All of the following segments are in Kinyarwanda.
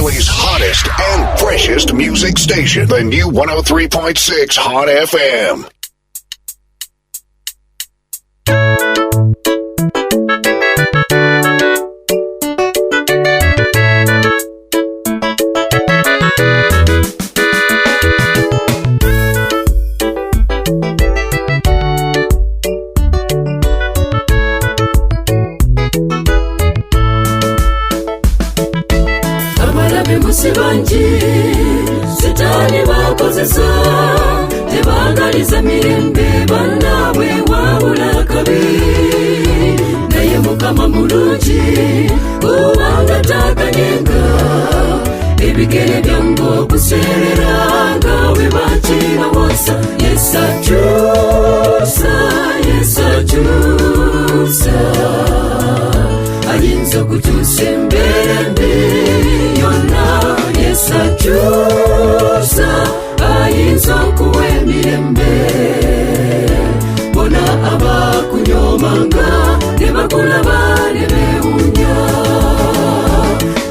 Philly's hottest and freshest music station, the new 103.6 Hot FM. Abalabe musi bangi sitaani bakozesa, tebagaliza mirembe bannaabwe wabula kabi. Naye Mukama mulungi, kubanga takanyenga ebigere byange okuseerera nga bwe bakirawosa. Yesu akyusa, Yesu akyusa, ayinza okukyusa embeera embi yonna. Yesu akyusa, ayinza okuwa emirembe. Bona abakunyoomanga ne bakulaba ne beewuunya.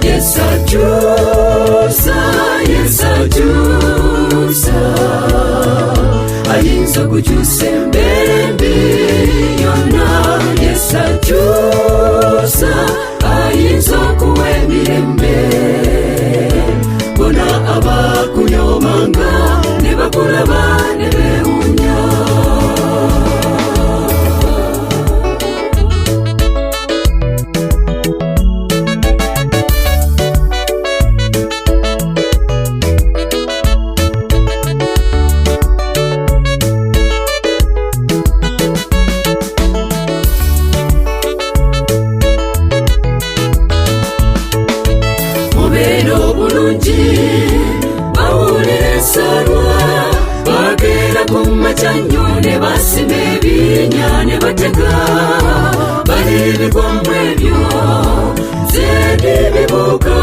Yesu akyusa, Yesu akyusa, ayinza okukyusa embeera embi yonna. Yesu akyusa, ayinza okuwa emirembe. Bona abakunyoomanga ne bakulaba ne beewuunya. Mubeere obulungi, bawulira ensaalwa, bageera ku makya nnyo ne basima ebinnya ne batega. Balibigwamu ebyo, nze ndibibuuka,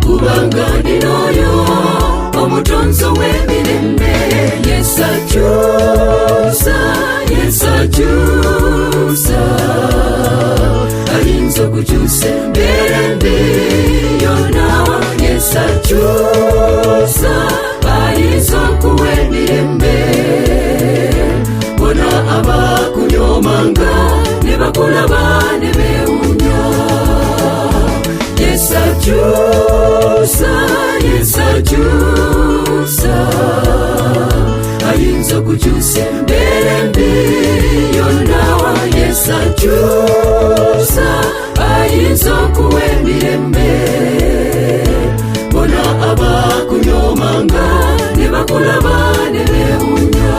kubanga ndina oyo omutonzi w'emirembe. Yesu akyusa, Yesu akyusa, ayinza okukyusa embeera embi yonna. Yesu akyusa, ayinza okuwa emirembe. Bona abakunyoomanga ne bakulaba ne beewuunya. Yesu akyusa, Yesu akyusa, ayinza okukyusa embeera embi yonna. Yesu akyusa, ayinza okuwa emirembe. Bona abakunyoomanga ne bakulaba ne beewuunya.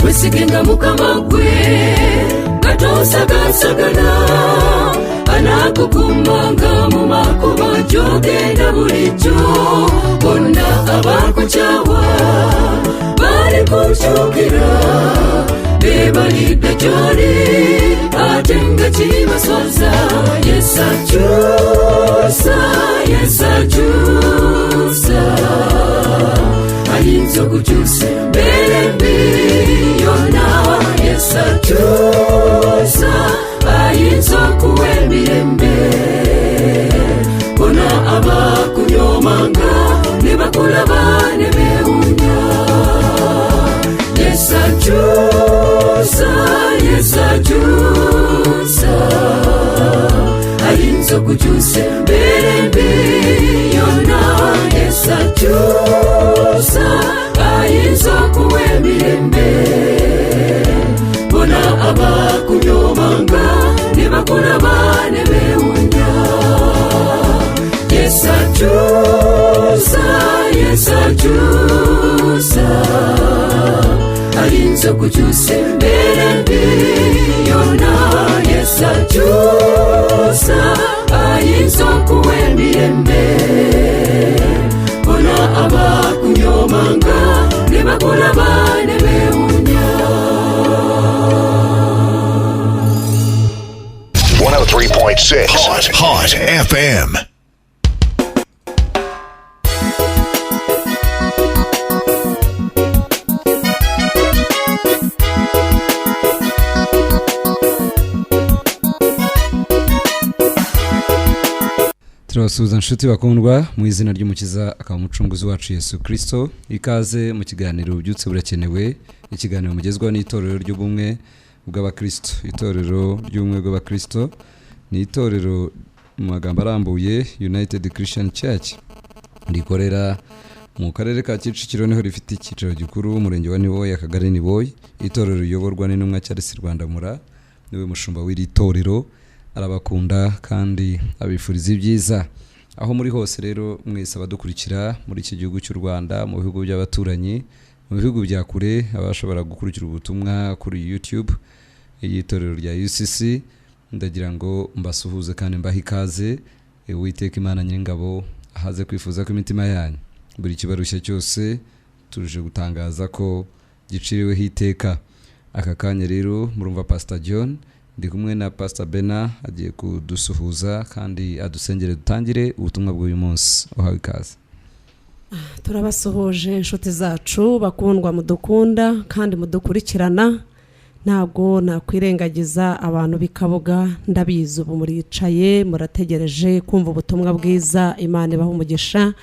Wesigenga Mukama gwe nga tosagasagana, anaakukuumanga mu makubo gy'ogenda bulijjo. Bonna abakukyawa balikukyukira, be balidda gy'oli ate nga kibaswaza. Yesu akyusa, Yesu akyusa, ayinza okukyusa embeera embi yonna. Yesu akyusa, ayinza okuwa emirembe. Bona abakunyoomanga ne bakulaba ne beewuunya. Yesu akyusa, Yesu akyusa, ayinza okukyusa embeera embi yonna. Yesu akyusa, ayinza okuwa emirembe. Bona abakunyoomanga ne bakulaba ne beewuunya. Yesu akyusa, Yesu akyusa, ayinza okukyusa embeera embi yonna. Yesu akyusa, ayinza okuwa emirembe. Bona abakunyoomanga ne bakulaba 103.6 Hot, Hot FM. Turabasuhuza inshuti bakundwa mu izina ry'Umukiza akaba Umucunguzi wacu Yesu Kirisito. Ikaze mu kiganiro Ububyutse Burakenewe, ikiganiro mugezwaho n'Itorero ry'Ubumwe bw'Abakristo. Itorero ry'Ubumwe bw'Abakristo ni itorero, mu magambo arambuye, United Christian Church, rikorera mu karere ka Kicukiro, niho rifite icyicaro gikuru, umurenge wa Niboye, akagari Niboye. Itorero riyoborwa n'intumwa Charles Rwandamura, niwe mushumba w'iri torero. Arabakunda kandi abifuriza ibyiza aho muri hose. Rero mwese abadukurikira muri iki gihugu cy'u Rwanda, mu bihugu by'abaturanyi, mu bihugu bya kure, abashobora gukurikira ubutumwa kuri YouTube y'itorero rya UCC, ndagira ngo mbasuhuze kandi mbahe ikaze. Uwiteka Imana Nyiringabo ahaze kwifuza ko imitima yanyu, buri kibarushya cyose, tuje gutangaza ko giciriweho iteka. Aka kanya rero murumva Pastor John, ndi kumwe na Pastor Bena, agiye kudusuhuza kandi adusengere dutangire ubutumwa bw'uyu munsi. Uhawe ikaze. Turabasuhuje inshuti zacu bakundwa, mudukunda kandi mudukurikirana. Ntabwo nakwirengagiza abantu b'Ikabuga, ndabizi ubu muricaye murategereje kumva ubutumwa bwiza. Imana ibaha umugisha.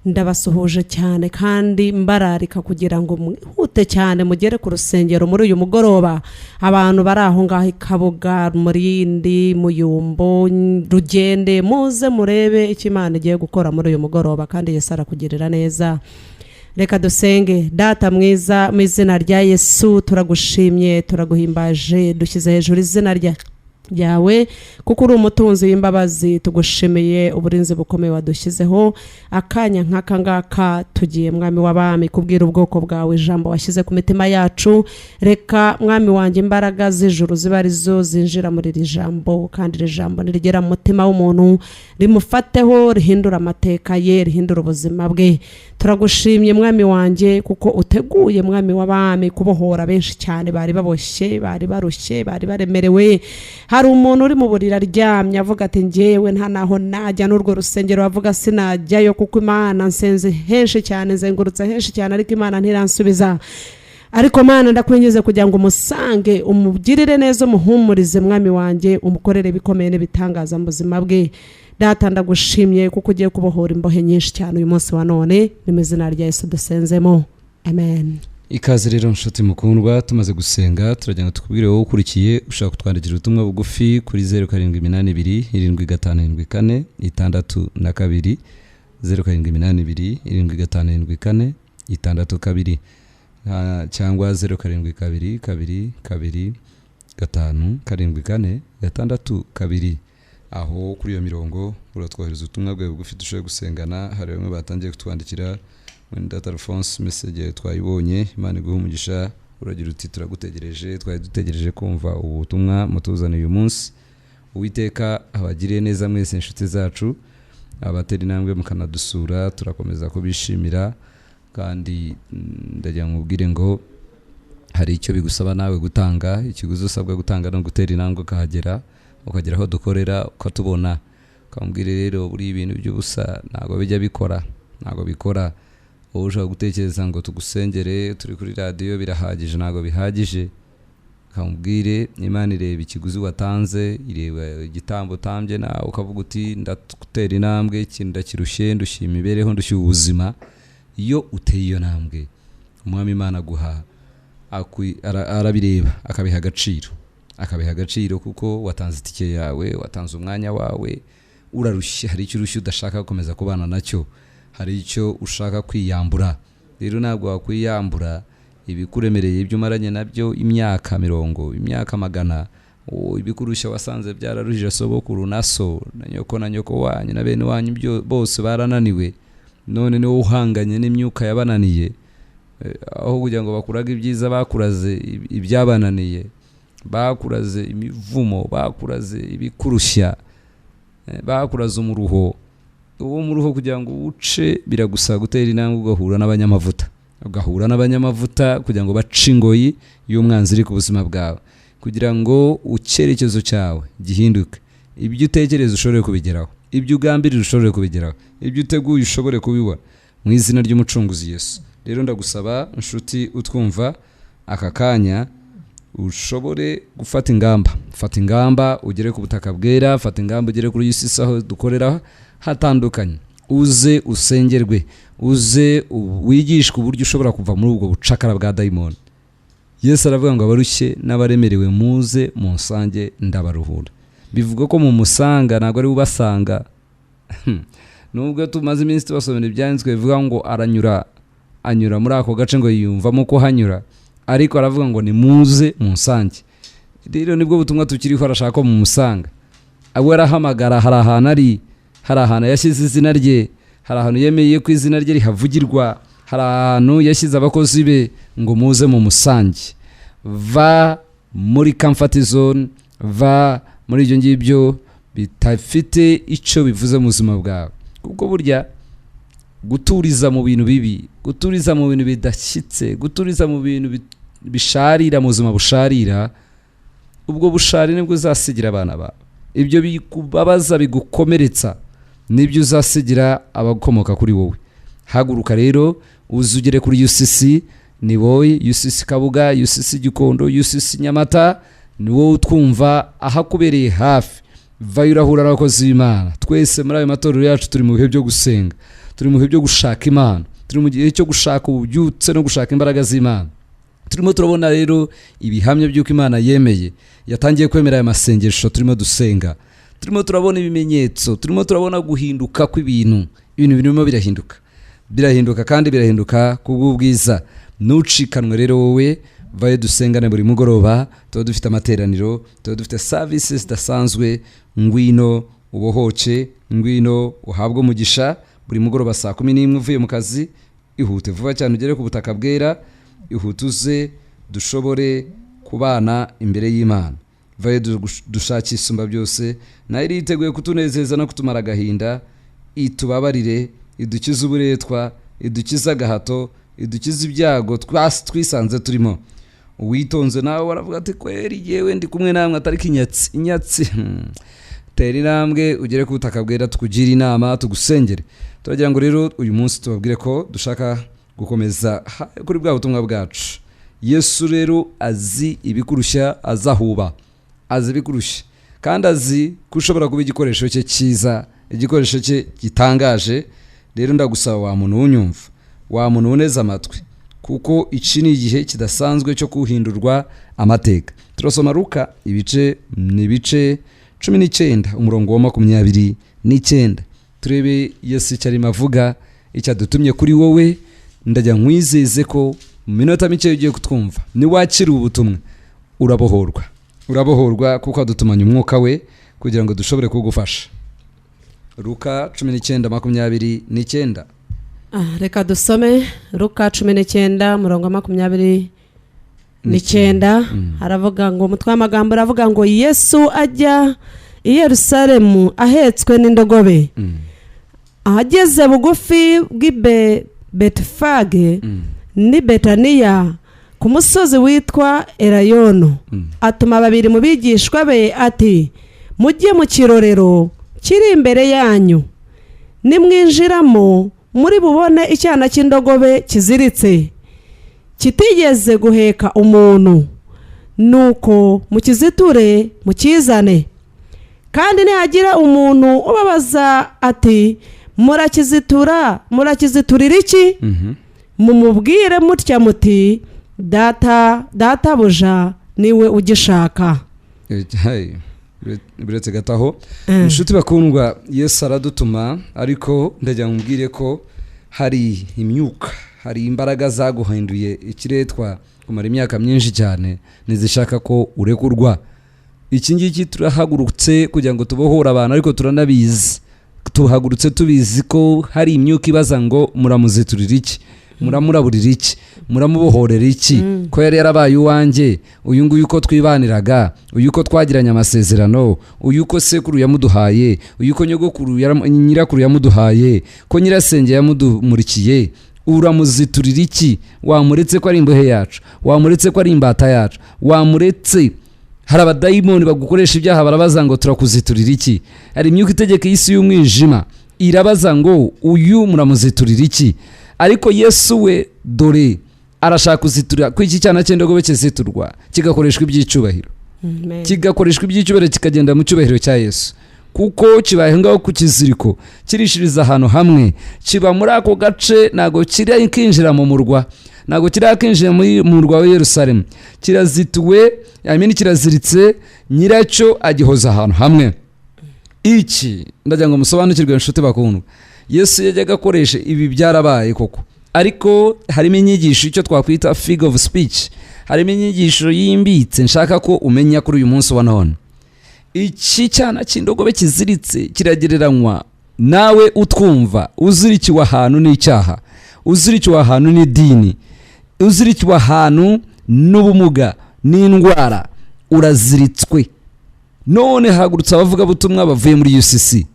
Ndabasuhuje cyane kandi mbararika kugira ngo mwihute cyane mugere ku rusengero muri uyu mugoroba. Abantu bari aho ngaho i Kabuga, Murindi, Muyumbo, Rugende, muze murebe icyo Imana igiye gukora muri uyu mugoroba, kandi Yesu arakugirira neza. Reka dusenge. Data mwiza, mu izina rya Yesu turagushimye, turaguhimbaje, dushyize hejuru izina ryawe kuko uri umutunzi w'imbabazi. Tugushimiye uburinzi bukomeye wadushyizeho. Akanya nk'aka ngaka tugiye, Mwami w'abami, kubwira ubwoko bwawe ijambo washyize ku mitima yacu. Reka, Mwami wanjye, imbaraga z'ijuru ziba arizo zinjira muri iri jambo, kandi iri jambo nirigera mu mutima w'umuntu rimufateho, rihindura amateka ye, rihindura ubuzima bwe. Turagushimye, Mwami wanjye, kuko uteguye, Mwami w'abami, kubohora benshi cyane bari baboshye, bari barushye, bari baremerewe. Hari umuntu uri mu buriri aryamye avuga ati: "Ngewe nta naho najya, n'urwo rusengero avuga sinajyayo, kuko Imana nsenze henshi cyane, nzengurutse henshi cyane, ariko Imana ntiransubiza." Ariko Mana, ndakwingize kugira ngo umusange, umugirire neza, umuhumurize, Mwami wanjye, umukorere ibikomeye n'ibitangaza mu buzima bwe. Data, ndagushimye kuko ugiye kubohora imbohe nyinshi cyane uyu munsi wa none. Ni mu izina rya Yesu dusenzemo, amen. Ikaze rero nshuti mukundwa. Tumaze gusenga, turagira ngo tukubwire, wowe ukurikiye ushaka kutwandikira ubutumwa bugufi kuri 0782757462, 0782757462, cyangwa 0722257462. Aho kuri iyo mirongo uratwohereza ubutumwa bwawe bugufi dushobora gusengana. Hari bamwe batangiye kutwandikira. Wenda Alphonse, message twayibonye, Imana iguhe umugisha. Uragira uti: "Turagutegereje, twari dutegereje kumva ubu butumwa mutuzaniye uyu munsi." Uwiteka abagiriye neza mwese inshuti zacu. Abatera intambwe mukanadusura, turakomeza kubishimira. Kandi ndagira ngo mubwire ngo hari icyo bigusaba nawe gutanga. Ikiguzi usabwa gutanga no gutera intambwe ukahagera, ukagera aho dukorera, ukatubona. Ukamubwira rero, buriya ibintu by'ubusa ntabwo bijya bikora, ntabwo bikora. Wowe ushobora gutekereza ngo tugusengere turi kuri radiyo birahagije, ntabwo bihagije. Ukamubwire, Imana ireba ikiguzi watanze, ireba igitambo utambye nawe ukavuga uti: "Ndatera intambwe, ikintu ndakirushye, ndushye imibereho, ndushye ubuzima." Iyo uteye iyo ntambwe, Umwami Imana aguha arabireba akabiha agaciro, akabiha agaciro kuko watanze itike yawe, watanze umwanya wawe, urarushye, hari icyo urushye udashaka gukomeza kubana nacyo, hari icyo ushaka kwiyambura. Rero ntabwo wakwiyambura ibikuremereye, ibyo umaranye nabyo imyaka mirongo, imyaka magana, ibikurushya wasanze byararuhije sogokuru na so na nyoko na nyoko wanyu na bene wanyu, byo bose barananiwe, none niwowe uhanganye n'imyuka yabananiye. Aho kugira ngo bakurage ibyiza, bakuraze ibyabananiye, bakuraze imivumo, bakuraze ibikurushya, bakuraze umuruho. Uwo muruho kugira ngo uwuce biragusaba gutera intambwe ugahura n'abanyamavuta, ugahura n'abanyamavuta kugira ngo bace ingoyi y'umwanzi iri ku buzima bwawe, kugira ngo icyerekezo cyawe gihinduke. Ibyo utekereza ushobore kubigeraho, ibyo ugambirira ushobore kubigeraho, ibyo uteguye ushobore kubibona mu izina ry'Umucunguzi Yesu. Rero ndagusaba, inshuti utwumva aka kanya, ushobore gufata ingamba. Fata ingamba ugere ku butaka bwera, fata ingamba ugere kuri UCC aho dukorera hatandukanye, uze usengerwe, uze wigishwe uburyo ushobora kuva muri ubwo bucakara bwa dayimoni. Yesu aravuga ngo: "Abarushye n'abaremerewe, muze munsange, ndabaruhura." Bivuga ko mu musanga, ntabwo ari we ubasanga. Nubwo tumaze iminsi tubasomera ibyanditswe bivuga ngo aranyura, anyura muri ako gace, ngo yiyumvamo ko hanyura, ariko aravuga ngo: "Nimuze munsange." Rero nibwo butumwa tukiriho, arashaka ko mumusanga. We arahamagara. Hari ahantu ari, hari ahantu yashyize izina rye, hari ahantu yemeye ko izina rye rihavugirwa, hari ahantu yashyize abakozi be ngo muze mu musange. Va muri comfort zone, va muri ibyo ngibyo bidafite icyo bivuze mu buzima bwawe, kuko burya guturiza mu bintu bibi, guturiza mu bintu bidashyitse, guturiza mu bintu bisharira, mu buzima busharira, ubwo bushari nibwo uzasigira abana bawe. Ibyo bikubabaza, bigukomeretsa, nibyo uzasigira abakomoka kuri wowe. Haguruka rero uze ugere kuri UCC. Ni wowe UCC Kabuga, UCC Gikondo, UCC Nyamata, ni wowe utwumva ahakubereye hafi, vayo urahura n'abakozi b'Imana. Twese muri ayo matorero yacu turi mu bihe byo gusenga, turi mu bihe byo gushaka Imana, turi mu gihe cyo gushaka ububyutse no gushaka imbaraga z'Imana. Turimo turabona rero ibihamya by'uko Imana yemeye, yatangiye kwemera aya masengesho turimo dusenga. Turimo turabona ibimenyetso, turimo turabona guhinduka kw'ibintu. Ibintu birimo birahinduka, birahinduka kandi birahinduka kubw'ubwiza. Ntucikanwe rero wowe, vayo dusengane. Buri mugoroba tuba dufite amateraniro, tuba dufite services zidasanzwe. Ngwino ubohoke, ngwino uhabwe umugisha. Buri mugoroba saa 11 uvuye mu kazi, ihute vuba cyane ugere ku butaka bwera, ihute uze dushobore kubana imbere y'Imana. Vayo dushakishe Isumba byose, nayo yiteguye kutunezeza no kutumara agahinda, itubabarire, idukize uburetwa, idukize agahato, idukize ibyago twisanze turimo. Uwitonze nawe baravuga ati: "Kweri yewe ndi kumwe namwe," atari inyatsi inyatsi. Tera intambwe ugere ku butaka bwera, tukugire inama, tugusengere. Turagira ngo rero uyu munsi tubabwire ko dushaka gukomeza kuri bwa butumwa bwacu. Yesu rero azi ibikurushya, azahuba, azi ibikurushya kandi azi ko ushobora kuba igikoresho cye cyiza, igikoresho cye gitangaje. Rero ndagusaba, wa muntu wunyumva, wa muntu wuneze amatwi, kuko iki ni igihe kidasanzwe cyo kuhindurwa amateka. Turasoma Luka, ibice ni ibice 19, umurongo wa 29, turebe Yesu icyo arimo avuga, icyo adutumye kuri wowe. Ndajya nkwizeze ko mu minota mike ugiye kutwumva, niwakira ubu butumwa urabohorwa, urabohorwa, kuko adutumanye umwuka we kugira ngo dushobore kugufasha. Luka 19:29. Reka dusome Luka 19, murongo wa 29. Haravuga ngo, umutwe w'amagambo uravuga ngo: "Yesu ajya i Yerusalemu ahetswe n'indogobe. Ahageze bugufi bw'i Betifage n'i Betaniya, ku musozi witwa Elayono, atuma babiri mu bigishwa be ati: 'Mujye mu kirorero kiri imbere yanyu, nimwinjiramo muri bubone icyana cy'indogobe kiziritse, kitigeze guheka umuntu. Nuko mukiziture mukizane. Kandi nihagira umuntu ubabaza ati: Murakizitura, murakiziturira iki? Mumubwire mutya muti: Data, databuja niwe ugishaka.'" Hey, buretse gato aho. Inshuti bakundwa, Yesu aradutuma, ariko ndagira ngo mbwire ko hari imyuka, hari imbaraga zaguhinduye ikiretwa kumara imyaka myinshi cyane, ntizishaka ko urekurwa. Iki ngiki turahagurutse kugira ngo tubohore abantu, ariko turanabizi, tuhagurutse tubizi ko hari imyuka ibaza ngo: "Muramuziturira iki? Muramuraburira iki? Muramubohorera iki, ko yari yarabaye uwanjye? Uyu nguyu uko twibaniraga, uyu uko twagiranye amasezerano, uyu uko sekuru yamuduhaye, uyu uko nyogokuru nyirakuru yamuduhaye, ko nyirasenge yamudumurikiye, uramuziturira iki? Wamuretse ko ari imbohe yacu? Wamuretse ko ari imbata yacu? Wamuretse?" Hari abadayimoni bagukoresha ibyaha, barabaza ngo turakuziturira iki? Hari imyuka itegeka isi y'umwijima, irabaza ngo uyu muramuziturira iki? Ariko Yesu we dore arashaka kuziturira ko iki cyana cy'indogobe kiziturwa, kigakoreshwa iby'icyubahiro. Amen. Kigakoreshwa iby'icyubahiro, kikagenda mu cyubahiro cya Yesu, kuko kibaye ngaho ku kiziriko, kirishiriza ahantu hamwe, kiba muri ako gace, ntabwo kiri kinjira mu murwa, ntabwo kiri kinjira mu murwa wa Yerusalemu. Kirazituwe, I mean, kiraziritse, nyiracyo agihoza ahantu hamwe. Iki ndagira ngo musobanukirwe, inshuti bakundwa. Yesu yajyaga akoresha ibi, byarabaye koko, ariko harimo inyigisho, icyo twakwita figure of speech, harimo inyigisho yimbitse nshaka ko umenya kuri uyu munsi wa none. Iki cyana cy'indogobe kiziritse kiragereranywa nawe utwumva, uzirikiwe ahantu n'icyaha, uzirikiwe ahantu n'idini, uzirikiwe ahantu n'ubumuga n'indwara. Uraziritswe. None hagurutse abavugabutumwa bavuye muri UCC,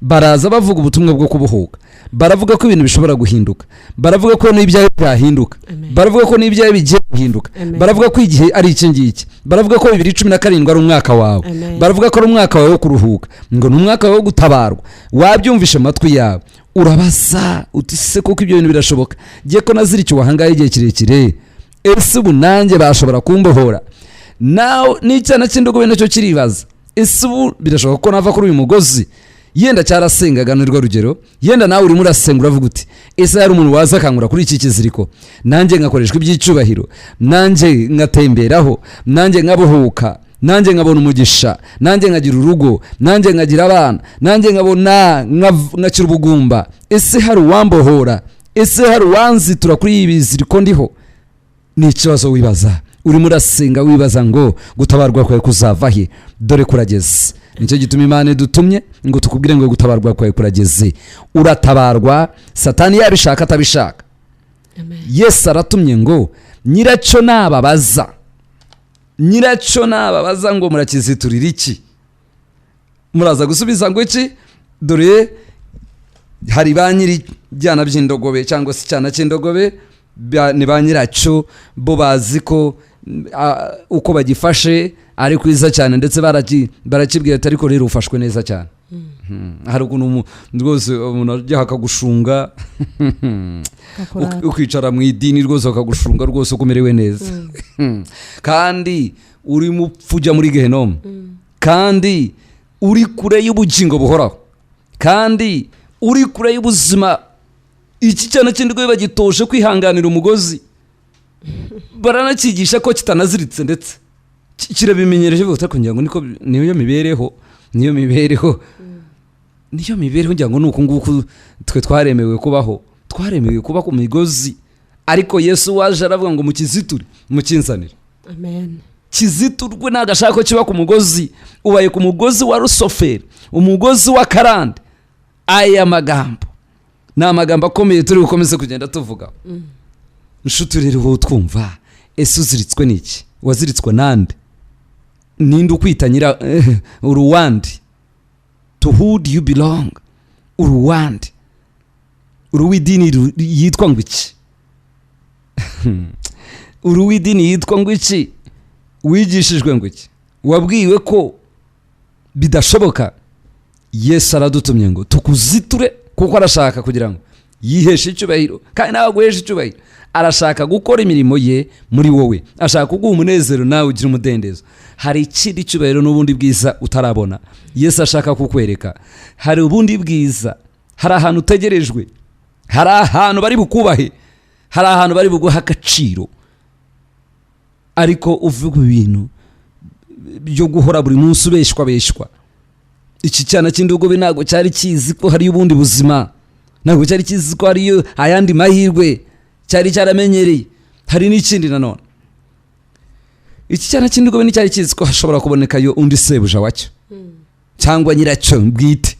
baraza bavuga ubutumwa bwo kubohoka, baravuga ko ibintu bishobora guhinduka, baravuga ko n'ibyawe byahinduka. Amen. Baravuga ko n'ibyawe bigiye guhinduka. Amen. Baravuga ko igihe ari iki ngiki, baravuga ko 2017 ari umwaka wawe. Amen. Baravuga ko ari umwaka wawe wo kuruhuka, ngo ni umwaka wawe wo gutabarwa. Wabyumvishe mu matwi yawe, urabaza uti: "Se koko ibyo bintu birashoboka? Ngiye ko nazirikiwe ahangaha igihe kirekire, ese ubu nanjye bashobora kumbohora?" Nawe n'icyana cy'indogobe nacyo kiribaza: "Ese ubu birashoboka ko nava kuri uyu mugozi?" Yenda cyarasengaga, ni rwo rugero. Yenda nawe urimo urasenga, uravuga uti: "Ese hari umuntu waza akankura kuri iki kiziriko, nanjye ngakoreshwa iby'icyubahiro, nanjye ngatemberaho, nanjye nkabohoka, nanjye nkabona umugisha, nanjye nkagira urugo, nanjye nkagira abana, nanjye nkabona nkakira ubugumba? Ese hari uwambohora? Ese hari uwanzitura kuri ibi biziriko ndiho?" Ni ikibazo wibaza, urimo urasenga wibaza ngo gutabarwa kwawe kuzava he? Dore kurageze. Nicyo gituma Imana idutumye ngo tukubwire ngo gutabarwa kwawe kurageze. Uratabarwa, Satani yabishaka atabishaka. Amen. Yesu aratumye ngo nyiracyo nababaza, nyiracyo nababaza ngo murakiziturira iki, muraza gusubiza ngo iki? Dore hari ba nyiri byana by'indogobe cyangwa se icyana cy'indogobe, ni ba nyiracyo, bo bazi ko uko bagifashe ari kwiza cyane, ndetse barakibwira ati: "Ariko rero ufashwe neza cyane." Hari ukuntu rwose umuntu ajya akagushunga, Kakurata. ukicara mu idini rwose bakagushunga rwose uko umerewe neza, kandi uri mupfu ujya muri gehenomu, kandi uri kure y'ubugingo buhoraho, kandi uri kure y'ubuzima. Iki cyana cy'indogobe bagitoje kwihanganira umugozi, baranakigisha ko kitanaziritse, ndetse kirabimenyereje vuba, ariko ngira ngo niko niyo mibereho, niyo mibereho, niyo mibereho. Ngira ngo ni uku nguku twe twaremewe kubaho, twaremewe kuba ku migozi. Ariko Yesu waje aravuga ngo mukiziture, mukinzanire. Amen. Kiziturwe, ntabwo ashaka ko kiba ku mugozi. Ubaye ku mugozi wa rusoferi, umugozi wa karande. Aya magambo ni amagambo akomeye turi bukomeze kugenda tuvuga. Nshuti rero wowe twumva, ese uziritswe n'iki? Waziritswe nande? Ninde ukwita nyira uruwandi? To who do you belong? Uruwandi, uruw'idini yitwa ngo iki? Uruw'idini yitwa ngo iki? Wigishijwe ngo iki? Wabwiwe ko bidashoboka. Yesu aradutumye ngo tukuziture, kuko arashaka kugira ngo yiheshe icyubahiro, kandi nawe aguheshe icyubahiro. Arashaka gukora imirimo ye muri wowe, ashaka kuguha umunezero nawe ugira umudendezo. Hari ikindi cyubahiro n'ubundi bwiza utarabona Yesu ashaka kukwereka. Hari ubundi bwiza, hari ahantu utegerejwe, hari ahantu bari bukubahe, hari ahantu bari buguhe agaciro. Ariko uvuga ibintu byo guhora buri munsi ubeshywa beshywa. Iki cyana cy'indogobe ntabwo cyari kizi ko hariyo ubundi buzima, ntabwo cyari kizi ko hariyo ayandi mahirwe, cyari cyaramenyereye. Hari n'ikindi nanone: iki cyana cy'indogobe nticyari kizi ko hashobora kubonekayo undi sebuja wacyo cyangwa nyiracyo bwite.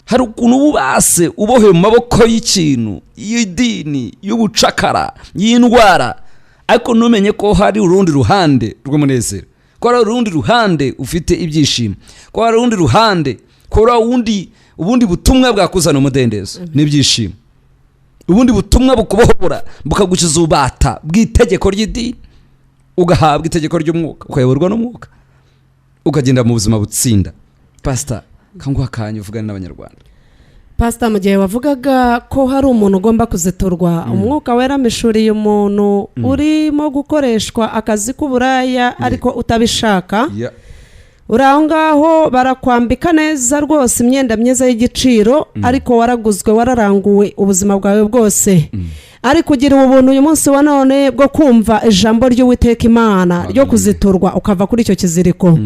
Hari ukuntu uba ubase, uboheye mu maboko y'ikintu, y'idini, y'ubucakara, y'indwara, ariko ntumenye ko hari urundi ruhande rw'umunezero, ko hari urundi ruhande ufite ibyishimo, ko hari urundi ruhande, ko hari ubundi butumwa bwakuzana umudendezo n'ibyishimo, ubundi butumwa bukubohora, bukagukiza ububata bw'itegeko ry'idini, ugahabwa itegeko ry'umwuka, ukayoborwa n'umwuka. Ukagenda mu buzima butsinda. Pasita, kanguha akanya uvugane n'Abanyarwanda. Pasita, mu gihe wavugaga ko hari umuntu ugomba kuziturwa, Umwuka Wera amishuriye umuntu urimo gukoreshwa akazi k'uburaya ariko utabishaka. Uri aho ngaho, barakwambika neza rwose, imyenda myiza y'igiciro, ariko waraguzwe, wararanguwe ubuzima bwawe bwose. Ariko ugira ubuntu uyu munsi wa none bwo kumva ijambo ry'Uwiteka Imana ryo kuziturwa, ukava kuri icyo kiziriko.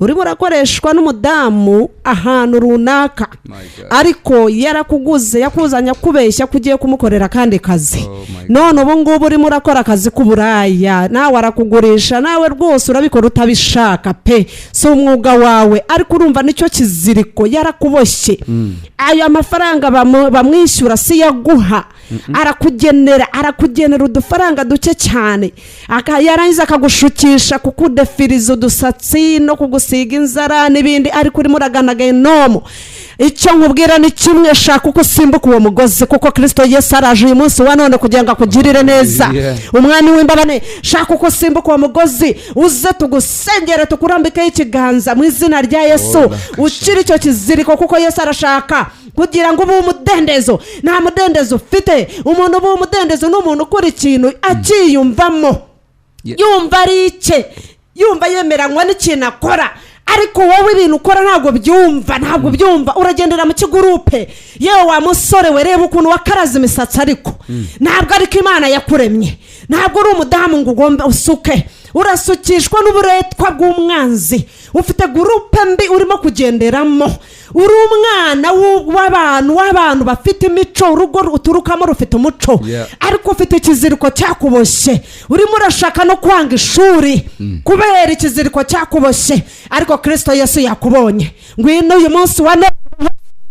Urimo urakoreshwa n'umudamu ahantu runaka, My God. ariko yarakuguze, yakuzanye akubeshya ko ugiye kumukorera akandi kazi. Oh my God. None ubu ngubu urimo urakora akazi k'uburaya, nawe arakugurisha, nawe rwose urabikora utabishaka pe, si umwuga wawe, ariko urumva nicyo kiziriko, yarakuboshye. Ayo mafaranga bamwishyura si yaguha, arakugenera udufaranga duke cyane. Yarangiza akagushukisha kukudefiriza udusatsi no kugusiga inzara n'ibindi, ariko urimo uragana gehinomu. Icyo nkubwira ni kimwe: shaka uko usimbuka uwo mugozi, kuko Kirisito Yesu araje uyu munsi wa none kugira ngo akugirire neza. Umwami w'imbabane, shaka uko usimbuka uwo mugozi, uze tugusengere, tukurambikeho ikiganza mu izina rya Yesu, Oh, rakasha. ukire icyo kiziriko, kuko Yesu arashaka kugira ngo ube umudendezo. Nta mudendezo ufite. Umuntu uba umudendezo ni umuntu ukora ikintu akiyumvamo, yumva ari icye, yumva yemeranywa n'ikintu akora. Ariko wowe ibintu ukora ntabwo byumva, ntabwo byumva, uragendera mu kigurupe. Yewe wa musore we, reba ukuntu wakaraze imisatsi, ariko ntabwo ariko Imana yakuremye. Ntabwo uri umudamu ngo ugombe usuke, urasukishwa n'uburetwa bw'umwanzi. Ufite gurupe mbi urimo kugenderamo. Uri umwana w'abantu bafite imico, urugo uturukamo rufite umuco, ariko ufite ikiziriko cyakuboshye. Urimo urashaka no kwanga ishuri kubera ikiziriko cyakuboshye, ariko Kirisito Yesu yakubonye. Ngwino uyu munsi wa none,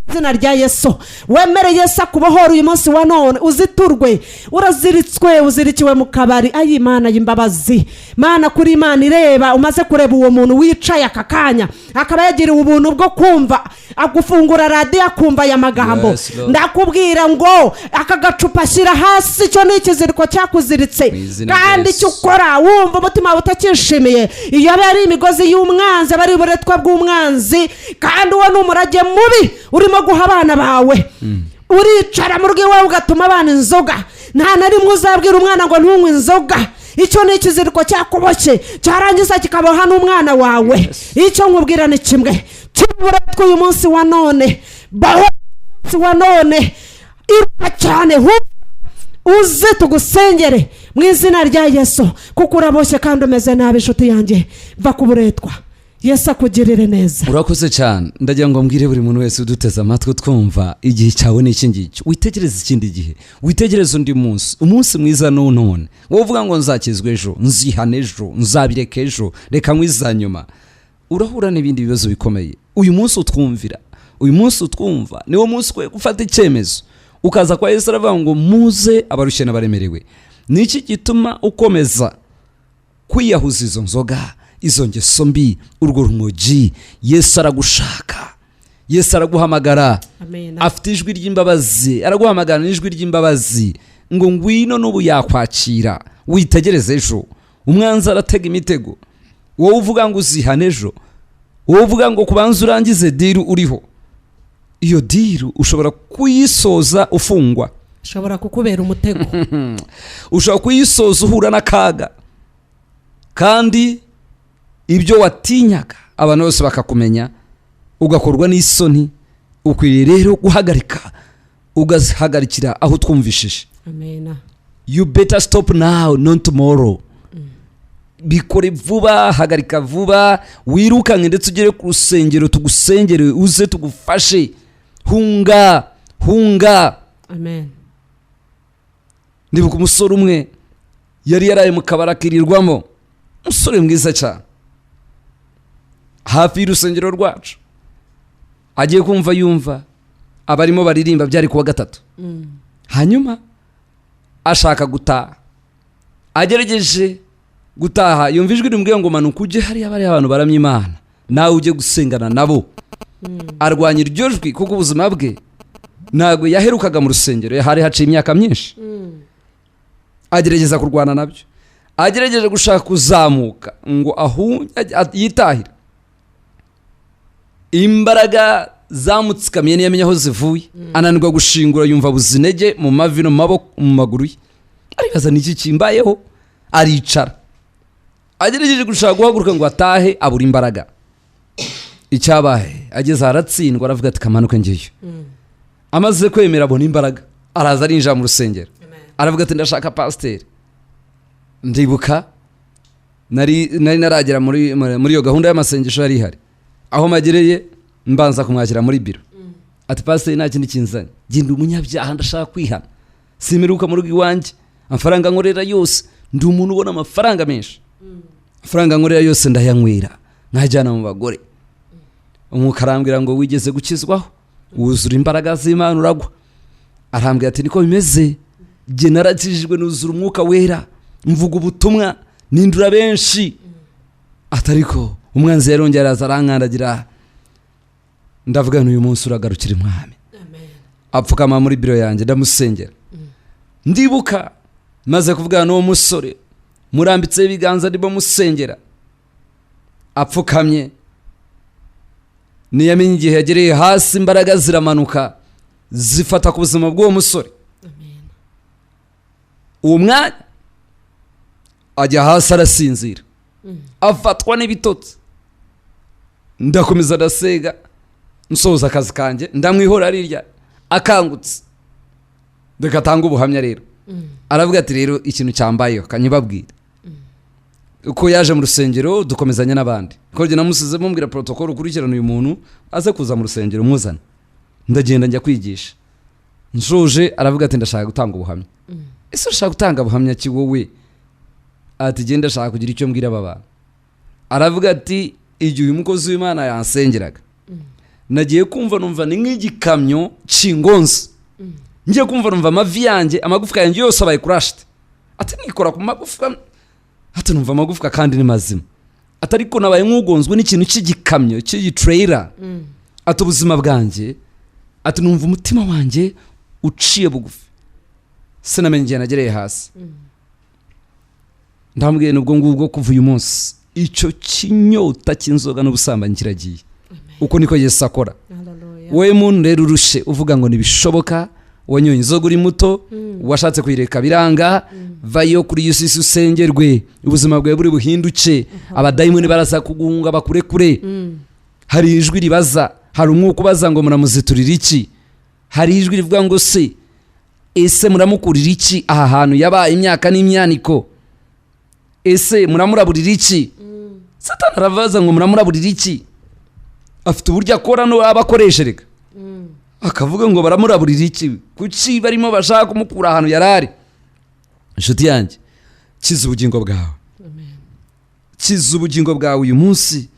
izina rya Yesu, wemere Yesu akubohora uyu munsi wa none, uziturwe. Uraziritswe, uzirikiwe mu kabari. Ayi Imana y'imbabazi, Mana, kuri Imana ireba, umaze kureba uwo muntu wicaye aka kanya, akaba yagiriwe ubuntu bwo kumva, agufungura radiyo akumva aya magambo, Yes, Lord. ndakubwira ngo aka gacupa shyira hasi, icyo ni ikiziriko cyakuziritse. Mu izina rya Kandi Yesu. icyo ukora wumva umutima wawe utacyishimiye, iyo aba ari imigozi y'umwanzi, aba ari uburetwa bw'umwanzi, kandi uwo ni umurage mubi urimo guha abana bawe. Uricara mu rugo iwawe ugatuma abana inzoga. Nta na rimwe uzabwira umwana ngo ntunywe inzoga. Icyo ni ikiziriko cyakuboshye, cyarangiza kikaboha n'umwana wawe. Icyo nkubwira ni kimwe cy'uburetwa: uyu munsi wa none baho, umunsi wa none iruka cyane, uze tugusengere mu izina rya Yesu, kuko uraboshye kandi umeze nabi. Inshuti yanjye, va ku buretwa, Yesu akugirire neza. Urakoze cyane. Ndagira ngo mbwire buri muntu wese uduteze amatwi twumva, igihe cyawe ni iki ngiki. Witegereze ikindi gihe, witegereze undi munsi. Umunsi mwiza ni none. Wowe uvuga ngo nzakizwa ejo, nzihana ejo, nzabireka ejo, reka nkwiza nyuma, urahura n'ibindi bibazo bikomeye. Uyu munsi utwumvira, uyu munsi utwumva, niwo munsi ukwiye gufata icyemezo ukaza kwa Yesu. Aravuga ngo muze abarushye n'abaremerewe. Ni iki gituma ukomeza kwiyahuza izo nzoga, izo ngeso mbi, urwo rumogi? Yesu aragushaka, Yesu araguhamagara. Amen. Afite ijwi ry'imbabazi, araguhamagara n'ijwi ry'imbabazi ngo ngwino, n'ubu yakwakira. Witegereze ejo, umwanzi aratega imitego. Wowe uvuga ngo uzihane ejo, wowe uvuga ngo kubanza urangize deal uriho, iyo deal ushobora kuyisoza ufungwa. Ushobora kukubera umutego. Ushobora kuyisoza uhura n'akaga, kandi ibyo watinyaga abantu bose bakakumenya, ugakorwa n'isoni. Ukwiriye rero guhagarika, ugahagarikira aho utwumvishije. Amen. You better stop now, not tomorrow. Bikore vuba, hagarika vuba, wirukanke ndetse ugere ku rusengero tugusengere, uze tugufashe. Hunga, hunga. Amen. Ndibuka umusore umwe yari yaraye mu kabari akirirwamo, umusore mwiza cyane, hafi y'urusengero rwacu. Agiye kumva yumva abarimo baririmba, byari kuwa gatatu. Hanyuma ashaka gutaha, agerageje gutaha yumva ijwi rimubwira ngo manuka ujye hariya bariya abantu baramya Imana, nawe ujye gusengana nabo. Arwanya iryo jwi, kuko ubuzima bwe ntabwo yaherukaga mu rusengero, hari haciye imyaka myinshi. Agerageza kurwana nabyo, agerageje gushaka kuzamuka ngo yitahire. Imbaraga zamutsikamiye ntiyamenya aho zivuye, ananirwa gushingura, yumva abuze intege mu mavi no mu maboko, mu maguru ye. Aribaza niki kimbayeho, aricara, agerageje gushaka guhaguruka ngo atahe, abura imbaraga. Icyabaye, ageze aratsindwa, aravuga ati: "Kamanuke ngiyo." Amaze kwemera abona imbaraga, araza arinjira mu rusengero, aravuga ati: "Ndashaka pasiteri." Ndibuka nari naragera muri iyo gahunda y'amasengesho yari ihari. Aho magereye, mbanza kumwakira muri biro, ati: "Pasiteri, nta kindi kinzanye, genda umunyabyaha, ndashaka kwihana, simeruka mu rugo iwanjye. Amafaranga nkorera yose, ndi umuntu ubona amafaranga menshi, amafaranga nkorera yose ndayanywera, nkajyana mu bagore. Umwuka arambwira ngo wigeze gukizwaho, wuzura imbaraga z'Imana, uragwa." Arambwira ati: "Niko bimeze, jye narakijijwe, nuzura Umwuka Wera, mvuga ubutumwa, nindura benshi." Atariko umwanzi yarongera araza arankandagira. Ndavuga nti: "Uyu munsi uragarukira Umwami." Apfukama muri biro yanjye, ndamusengera. Ndibuka maze kuvugana n'uwo musore, murambitseho ibiganza, ndimo musengera apfukamye, ntiyamenye igihe yagereye hasi, imbaraga ziramanuka, zifata ku buzima bw'uwo musore. Uwo mwanya ajya hasi arasinzira, afatwa n'ibitotsi. Ndakomeza ndasega, nsoza akazi kanjye, ndamwihora arirya. Akangutse, reka atange ubuhamya rero. Aravuga ati: "Rero ikintu cyambayeho kanyibabwira." Uko yaje mu rusengero, dukomezanya n'abandi, ko njye namusize mubwira protocol: "Ukurikirana uyu muntu aze kuza mu rusengero, muzana." Ndagenda njya kwigisha, nshuje aravuga ati: "Ndashaka gutanga ubuhamya." "Ese urashaka gutanga ubuhamya ki wowe?" Ati: "Genda, ndashaka kugira icyo mbwira aba bantu." Aravuga ati: "Igihe uyu mukozi w'Imana yansengeraga, nagiye kumva numva ni nk'igikamyo cy'ingonzi, ngiye kumva numva amavi yanjye, amagufwa yanjye yose abaye crushed." Ati: "Nikora ku magufwa," ati, "numva amagufwa kandi ni mazima." Ati: "Ariko nabaye nk'ugonzwe n'ikintu cy'igikamyo cy'igitrailer." Ati: "Ubuzima bwanjye," ati, "numva umutima wanjye uciye bugufi, sinamenye igihe nagereye hasi." Ndambwiye nubwo ngubwo, kuva uyu munsi icyo kinyota cy'inzoga n'ubusambanyi kiragiye. Uko niko Yesu akora. Hallelujah. Wowe muntu rero urushe, uvuga ngo ntibishoboka, wanyoye inzoga uri muto, washatse kuyireka biranga, vayo kuri iyi si, usengerwe, ubuzima bwawe buri buhinduke. Abadayimoni baraza kugunga bakurekure. Hari ijwi ribaza, hari umwuka ubaza ngo: "Muramuziturira iki?" Hari ijwi rivuga ngo: "Se ese muramukurira iki aha hantu yabaye imyaka n'imyaniko? Ese muramuraburira iki?" Satani arabaza ngo: "Muramuraburira iki?" Afite uburyo akora no aba akoresha, reka akavuga ngo: "Baramuraburira iki? Kuki barimo bashaka kumukura ahantu yari ari?" Inshuti yanjye, kiza ubugingo bwawe, kiza ubugingo bwawe uyu munsi.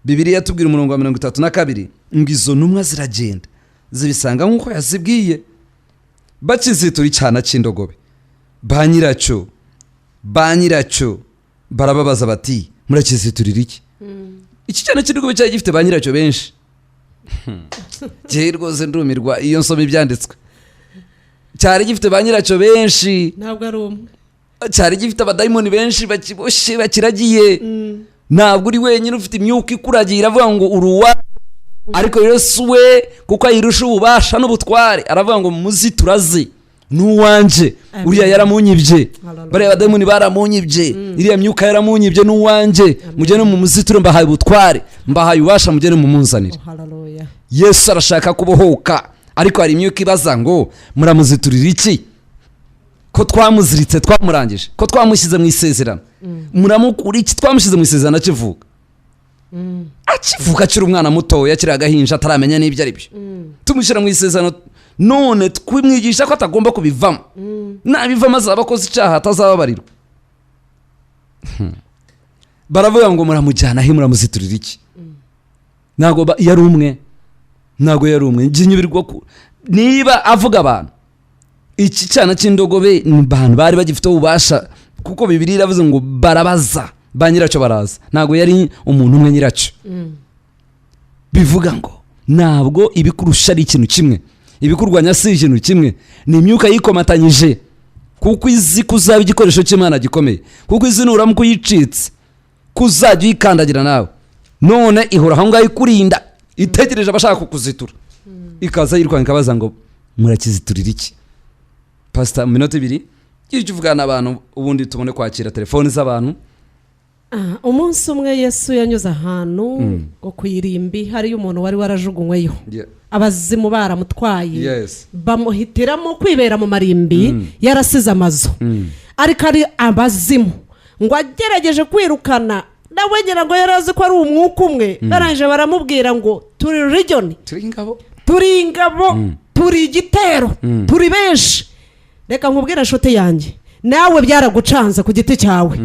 Bibiliya tubwira umurongo wa 32 ngo: "Izo ntumwa ziragenda, zibisanga nk'uko yazibwiye. Bakizitura icyana cy'indogobe, ba nyiracyo barababaza bati: 'Murakiziturira iki?'" Iki cyana cy'indogobe cyari gifite ba nyiracyo benshi. Njyewe rwose ndumirwa iyo nsoma ibyanditswe. Cyari gifite ba nyiracyo benshi. Ntabwo ari umwe. Cyari gifite abadayimoni benshi bakiboshye, bakiragiye. Ntabwo uri wenyine ufite imyuka ikuragiye iravuga ngo uri uwa, ariko Yesu we, kuko ayirusha ububasha n'ubutware, aravuga ngo: "Muzituraze, ni uwanjye." Amen. Uriya yaramunyibye. Hallelujah. Bariya badayimoni baramunyibye, iriya myuka yaramunyibye, ni uwanjye. Mugende mu muzituro, mbahaye ubutware, mbahaye ububasha, mugende mumunzanire. Oh, hallelujah. Yesu arashaka kubohoka, ariko hari imyuka ibaza ngo: "Muramuziturira iki? Ko twamuziritse, twamurangije, ko twamushyize mu isezerano, muramukura iki?" Twamushyize mu isezerano akivuka, akivuka akiri umwana mutoya, akiri agahinja, ataramenya n'ibyo ari byo, tumushyira mu isezerano. None twimwigisha ko atagomba kubivamo, nabivamo azaba akoze icyaha atazababarirwa. Baravuga ngo: "Muramujyana he? Muramuziturira iki?" Ntabwo yari umwe, ntabwo yari umwe. Njye nyibirwa ko niba avuga abantu, iki cyana cy'indogobe ni abantu bari bagifite ububasha, kuko Bibiliya iravuze ngo barabaza, ba nyiracyo baraza. Ntabwo yari umuntu umwe nyiracyo. Bivuga ngo ntabwo ibikurusha ari ikintu kimwe, ibikurwanya si ikintu kimwe, ni imyuka yikomatanyije, kuko izi ko uzaba igikoresho cy'Imana gikomeye, kuko izi nuramuka uyicitse ko uzajya uyikandagira nawe. None ihora aho ngaho ikurinda. Itegereje abashaka kukuzitura, ikaza yirukanka ikabaza ngo murakiziturira iki? Pastor, mu minota 2 icyo uvugana n'abantu, ubundi tubone kwakira telefoni z'abantu. Umunsi umwe Yesu yanyuze ahantu ngo ku irimbi hariyo umuntu wari warajugunyweyo, abazimu baramutwaye, bamuhitiramo kwibera mu marimbi, yarasize amazu, ariko ari abazimu. Ngo agerageje kwirukana nawe ngira ngo yari azi ko ari umwuka umwe, barangije baramubwira ngo turi region, turi ingabo, turi igitero, turi benshi. Reka nkubwire inshuti yanjye, nawe byaragucanze ku giti cyawe,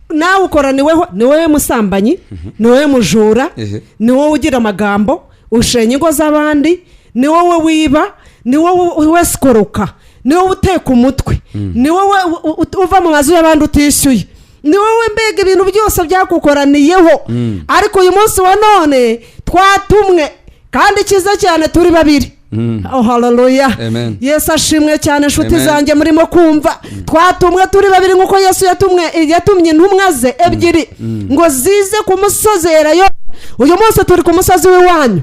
nawe ukoraniweho, ni wowe musambanyi, ni wowe mujura, ni wowe ugira amagambo, ushenya ingo z'abandi, ni wowe wiba, ni wowe wesikoroka, ni wowe uteka umutwe, ni wowe uva mu mazu y'abandi utishyuye, ni wowe mbega ibintu byose byakukoraniyeho. Ariko uyu munsi wa none twatumwe, kandi cyiza cyane turi babiri. Oh, haleluya. Yesu ashimwe cyane. Inshuti zanjye murimo kumva, twatumwe turi babiri nk'uko Yesu yatumye intumwa ze ebyiri ngo zize ku musozi Elayo. Uyu munsi turi ku musozi w'iwanyu,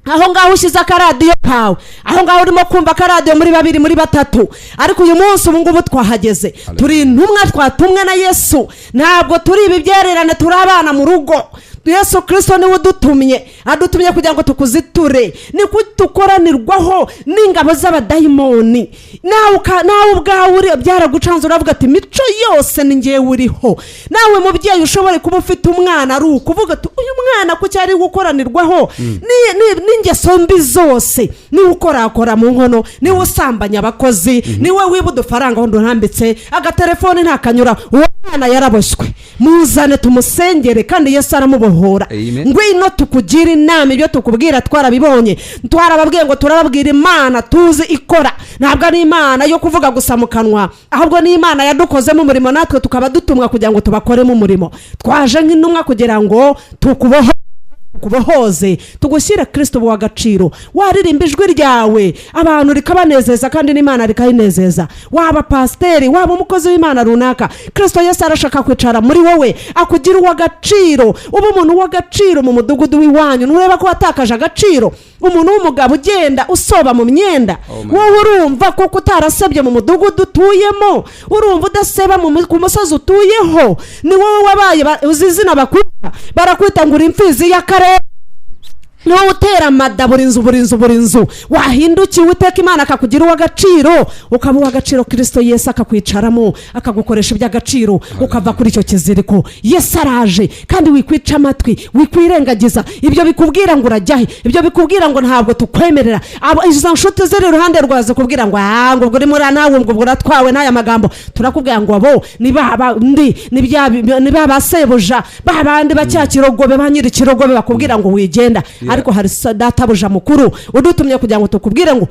aho ngaho ushyize akaradiyo kawe, aho ngaho urimo kumva akaradiyo muri babiri, muri batatu. Ariko uyu munsi ubu ngubu twahageze, turi intumwa, twatumwe na Yesu. Ntabwo turi ibibyererane, turi abana mu rugo. Yesu Kristo niwe udutumye, adutumye kugira ngo tukuziture. Niko dukoranirwaho n'ingabo z'abadayimoni. Nawe ubwawe uri byaragucanze, uravuga ati imico yose ni ngewe uriho. Nawe mubyeyi ushobore kuba ufite umwana ari ukuvuga ati uyu mwana kuki ari gukoranirwaho n'ingeso mbi zose? Niwe ukorakora mu nkono, niwe usambanya abakozi, niwe wiba udufaranga wundi urambitse agatelefone ntakanyura. Uwo mwana yaraboshywe, muzane tumusengere, kandi Yesu aramubohora. Ngwino tukugire inama, ibyo tukubwira twarabibonye, twarababwiye ngo turababwira Imana tuzi ikora. Ntabwo ari Imana yo kuvuga gusa mu kanwa, ahubwo ni Imana yadukozemo umurimo, natwe tukaba dutumwa kugira ngo tubakoremo umurimo. Twaje nk'intumwa kugira ngo tukuboho, kubohoze, tugushyire Kristo w'agaciro. Waririmba ijwi ryawe abantu rikabanezeza, kandi n'Imana rikayinezeza. Waba pasiteri, waba umukozi w'Imana runaka, Kristo Yesu arashaka kwicara muri wowe, akugira uw'agaciro, uba umuntu w'agaciro mu mudugudu w'iwanyu. Ntureba ko watakaje agaciro? Umuntu w'umugabo ugenda usoba mu myenda, wowe urumva kuko utarasebye mu mudugudu utuyemo, urumva udaseba ku musozi utuyeho? Ni wowe wabaye uzi izina bakwita, barakwita ngo uri imfizi y'akarere. Niwowe utera amada buri nzu, buri nzu, buri nzu. Wahindukiye Uwiteka Imana akakugira uw'agaciro, ukaba uw'agaciro, Kristo Yesu akakwicaramo, akagukoresha iby'agaciro, ukava kuri icyo kiziriko. Yesu araje, kandi wikwica amatwi, wikwirengagiza ibyo bikubwira ngo urajyahe, ibyo bikubwira ngo ntabwo tukwemerera. Izo nshuti ziri iruhande rwawe zikubwira ngo ngo ubwo urimo nawe, ngo ubwo uratwawe n'aya magambo. Turakubwira ngo abo ni ba bandi, ni ba basebuja, ba bandi ba cya kirogobe, ba nyiri ikirogobe bakubwira ngo wigenda. Ariko hari databuja mukuru udutumye kugira ngo tukubwire ngo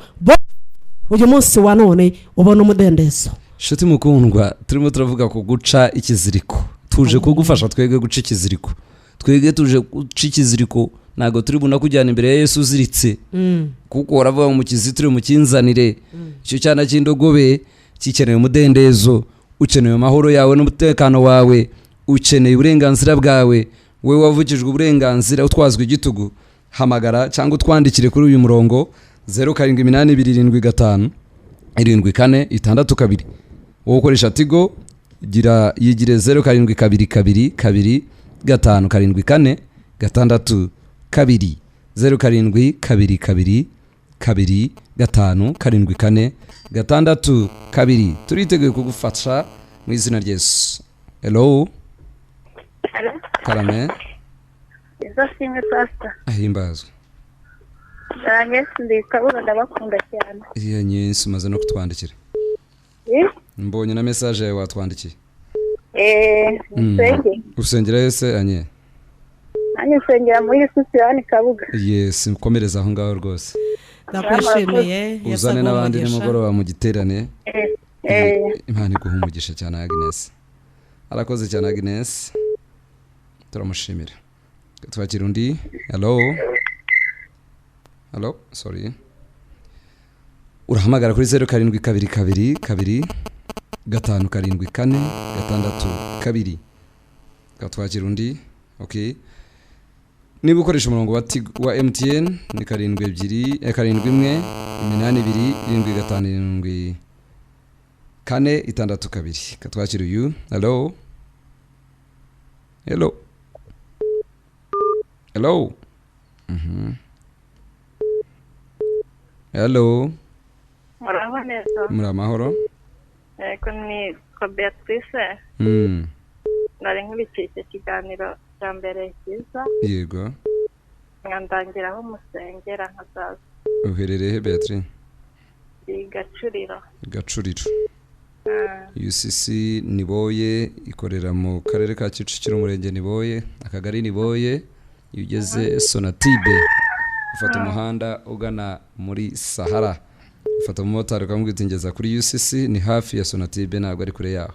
uyu munsi wa none ubone umudendezo. Nshuti mukundwa, turimo turavuga ku guca ikiziriko. Tuje kugufasha twebwe guca ikiziriko, twebwe tuje guca ikiziriko. Ntabwo turi bunakujyana imbere ya Yesu uziritse, kuko uravuga ngo mukizitire mukinzanire. Icyo cyana cy'indogobe gikeneye umudendezo, ukeneye amahoro yawe n'umutekano wawe, ukeneye uburenganzira bwawe. Wowe wavukijwe uburenganzira, utwazwa igitugu, hamagara cyangwa utwandikire kuri uyu murongo 078275 7462. Wowe ukoresha Tigo, gira yigire 0722 25 74 62, 0722 25 74 62. Turiteguye kugufasha mu izina rya Yesu. Hello, karame. Yesu pastor. Ahimbazwe. Ndi Kabuga, ndabakunda cyane. Iyo nyinshi umaze no kutwandikira, mbonye na message yawe watwandikiye. Usengera yese anye? Nanjye nsengera muri Yesu Kabuga. Yes, komereza aho ngaho rwose. Ndakwishimiye. Uzane n'abandi nimugoroba mu giterane. Imana iguhe umugisha cyane Agnes. Arakoze cyane Agnes, turamushimira. Twakira undi. Hello, hello, sorry. Urahamagara kuri 0722 2 5 7 4 6 2. Twakira undi. Okay, Niba ukoresha umurongo wa Tigo, wa MTN ni 72 71 82 75 74 62. Katwakira uyu. Hello, hello, hello. Hello. Muraho neza. Muri amahoro? Yego, ni Beatrice. Nari nkurikiye icyo kiganiro cya mbere cyiza. Yego. Nkandangiraho musengera nkazaza. Uherereye he, Beatrice? I Gacuriro. Gacuriro. UCC Niboye ikorera mu karere ka Kicukiro, umurenge Niboye, akagari Niboye. Iyo ugeze Sonatibe ufata umuhanda ugana muri Sahara, ufata umumotari ukamubwira uti ngeza kuri UCC, ni hafi ya Sonatibe, ntabwo ari kure yaho.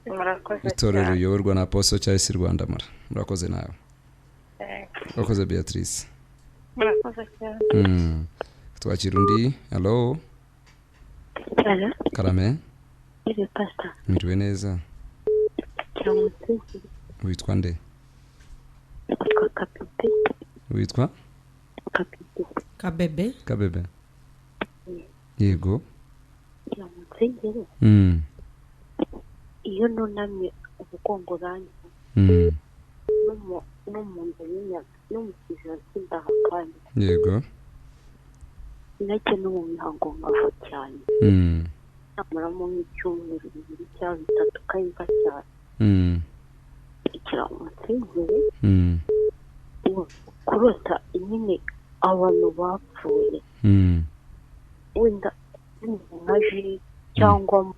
Murakoze. Itorero riyoborwa na Apostle Charles Rwandamura. Murakoze nawe. Murakoze, Beatrice. Murakoze cyane. Twakira undi. Hello. Hello. Karame. Iri pastor. Mwiriwe neza. Kiramutse. Witwa nde? Witwa Kapite. Witwa? Kapite. Kabebe. Kabebe. Yego. Kiramutse ngere. Iyo nunamye umugongo uranjye. No mu nda y'inyaga no mu kijosi ndahakanye. Yego. Nacyo no mu mihango nkava cyane. Namaramo nk'icyumweru 2 cyangwa 3 kayimva cyane. Kiramutse ngere. Kurota nyine abantu bapfuye. Wenda nka ji cyangwa